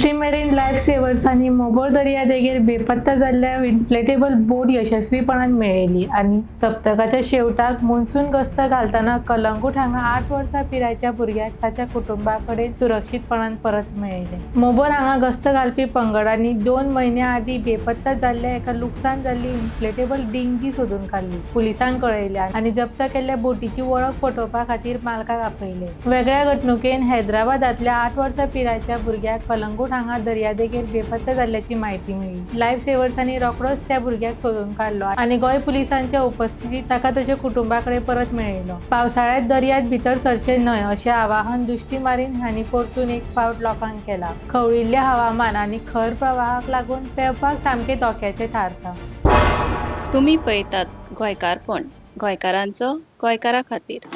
दृश्टी मेरेन लायफ सेवर्सांनी मोबोर दर्यादेगेर बेपत्ता जाल्ल्या इन्फ्लेटेबल बोट यशस्वीपणान मेळयली आनी सप्तकाच्या शेवटाक मोन्सून गस्त घालतना कलंगूट हांगा 8 वर्सां पिरायेच्या भुरग्याक ताच्या कुटुंबा कडेन सुरक्षीतपणान परत मेळयलें. मोबोर हांगा गस्त घालपी पंगडांनी 2 म्हयन्यां आदीं बेपत्ता जाल्ल्या एका लुकसाण जाल्ली इन्फ्लेटेबल डिंगी सोदून काडली, पुलिसांक कळयलें आनी जप्त केल्ल्या बोटीची वळख पटोवपा खातीर मालकाक आपयले. वेगळ्या घडणुकेन हैदराबादांतल्या 8 वर्सां पिरायेच्या भुरग्याक कलंगूट हांगा दर्यादेगेर बेपत्ता जाल्ल्याची म्हायती मेळ्ळी. लायफ सेवर्सांनी रोखडोच त्या भुरग्याक सोदून काडलो आनी गोंय पुलिसांच्या उपस्थितीत ताका ताच्या कुटुंबा कडेन परत मेळयलो. पावसाळ्यांत दर्यांत भितर सरचें न्हय अशें आवाहन दुश्टी मारीन हांणी परतून एक फावट लोकांक केलां. खवळिल्लें हवामान आनी खर प्रवाहाक लागून पेंवपाक सामकें धोक्याचें थारता. तुमी पळयतात गोंयकारपण, गोंयकारांचो गोंयकारा खातीर.